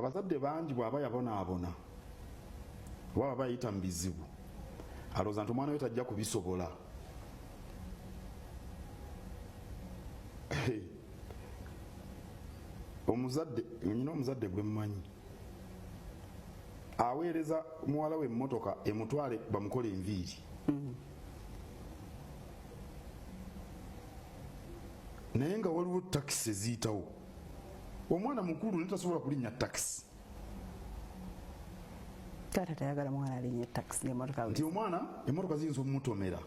Abazadde bangi bw'aba yabonaabona oba baba yayita mu bizibu, alowooza nti omwana we tajja kubisobola. Omuzadde, nyina omuzadde gwe mmanyi aweereza muwala we emmotoka emutwale bamukole enviiri. Naye nga waliwo takisi eziyitawo, omwana mukulu naye tasobola kulinnya takisi. Taata tayagala mwana alinye takisi ng'emmotoka. Nti omwana emmotoka ziyinza omutomera.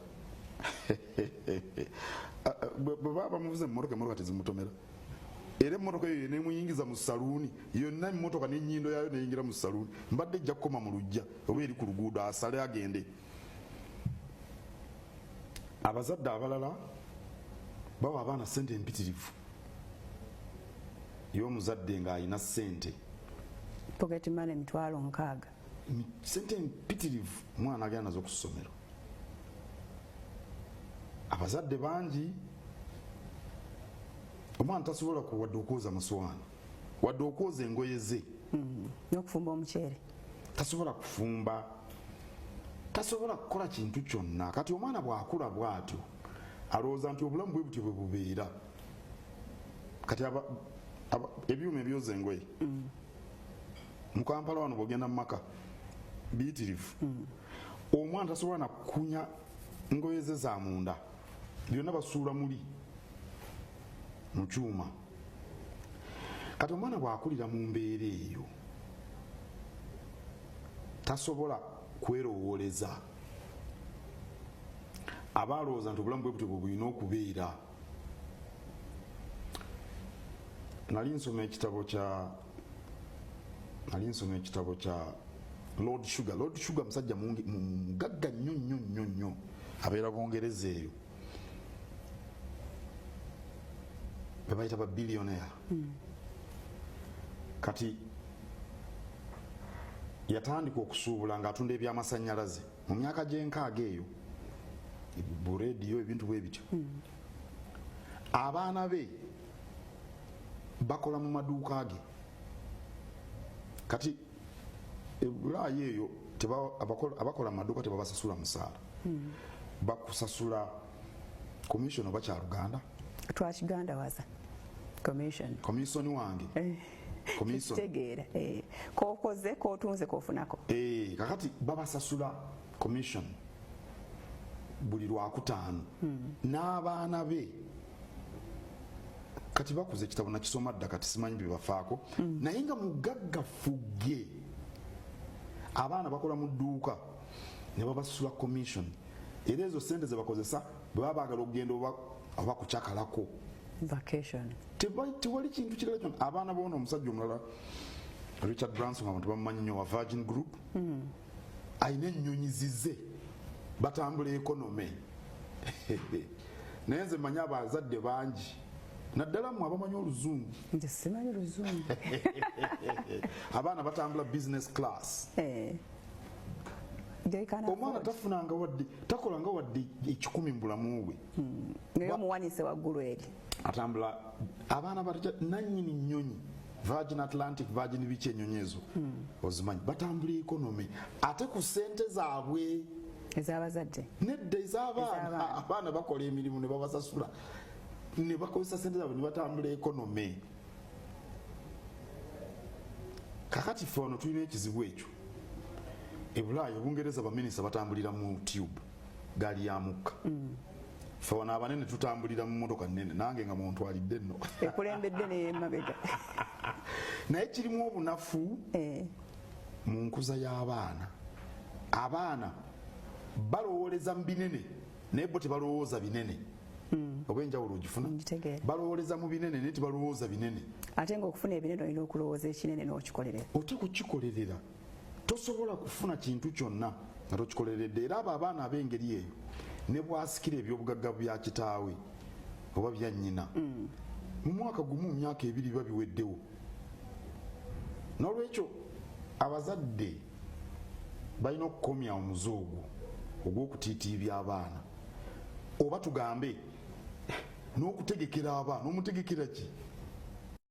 Bwe baba bamuvuze mu mmotoka, emmotoka tezimutomera. Era emmotoka eyo nemuyingiza mu saluuni yonna, emmotoka n'ennyindo yaayo neyingira mu saluuni, mbadde ejja kukoma mu luggya oba eri ku luguudo, asale agende. Abazadde abalala bawa abaana sente empitirivu. Ye omuzadde ng'alina sente, pocket money 60,000. Sente empitirivu, omwana agenda nazo ku ssomero. Abazadde bangi omwana tasobola wadde okwoza masowaani, wadde okwoza engoye ze. N'okufumba omuceere. Tasobola kufumba, tasobola kukola kintu kyonna. Kati omwana bw'akula bw'atyo, alowooza nti obulamu bwe butyo bwe bubeera. Kati ebyuma ebyoza engoye mu Kampala wano, bwogenda mu maka, biyitirivu. Omwana tasobola nakukunya ngoye ze za munda, byonna basuula muli mu kyuma. Kati omwana bw'akulira mu mbeera eyo, tasobola kwerowooleza, aba alowooza nti obulamu bwe butyo bwe bulina okubeera. Nali nsoma ekitabo kya Lord Sugar. Lord Sugar musajja mugagga nnyo nnyo nnyo nnyo, abeera Bungereza eyo, bebayita ba billionaire. Kati yatandika okusuubula ng'atunda ebyamasanyalaze mu myaka gy'enkaaga eyo, burediyo, ebintu bwe bityo. Abaana be bakola mu maduuka ge. Kati ebulaaya eyo abakola mu maduuka tebabasasula musaala, bakusasula commission oba kyaluganda. Twakiganda waza commission. Commission wange. Commission. Kitegeera, kokoze, kotunze, kofunako. Kakati babasasula commission buli lwakutaano n'abaana be. Kati bakuze, ekitabo nakisoma dda, kati simanyi byebafaako, naye nga mugagga fugge. Abaana bakola mu dduuka ne babasasula commission, era ezo sente zebakozesa bwe baba baagala okugenda oba kucakalako. Vacation. Tewali kintu kirala kyonna. Abaana boona, omusajja omulala Richard Branson, abantu bamumanyi nnyo, wa Virgin Group, ayina ennyonyi zize, batambula economy. Naye nze manyi abazadde bangi, naddala mmwe abamanyi oluzungu. Nze simanyi luzungu. Abaana batambula business class. They can Omwana afford. tafunanga wadde, takolanga wadde 100 mu bulamu bwe. Naye omuwanise waggulu eri. Atambula abaana batya, nanyini nnyonyi Virgin Atlantic, Virgin biki, ennyonyi ezo ozimanyi, batambula economy ate ku sente zaabwe. Ez'abazadde. Nedda, ez'abaana. Ez'abaana. Abaana bakola emirimu ne babasasula ne bakozesa sente zaabwe ne batambula economy. Kakati ffe wano tulina ekizibu ekyo. Ebulaaya, Obungereza, baminisita batambulira mu tube, gaali ya mukka. Ffe wano abanene tutambulira mu motoka nnene, nange nga muntwalidde nno. Ekulembedde neyemabega. Naye kirimu obunafu mu nkuza y'abaana. Abaana balowooleza mu binene, naye bo tebalowooza binene. Oba enjawulo ogifuna? Ngitegeera. Balowooleza mu binene naye tebalowooza binene. Ate ngaokufuna ebinene olina okulowooza ekinene n'okikolerera. Ote kukikolerera, tosobola kufuna kintu kyonna nga tokikoleredde. Era abo abaana ab'engeri eyo, ne bwasikira ebyobugagga bya kitaawe oba bya nnyina, mu mwaka gumu, mu myaka 2, biba biweddewo. N'olwekyo abazadde balina okukomya omuze ogwo ogw'okutiitiibya abaana, oba tugambe n'okutegekera abaana. Omutegekera ki?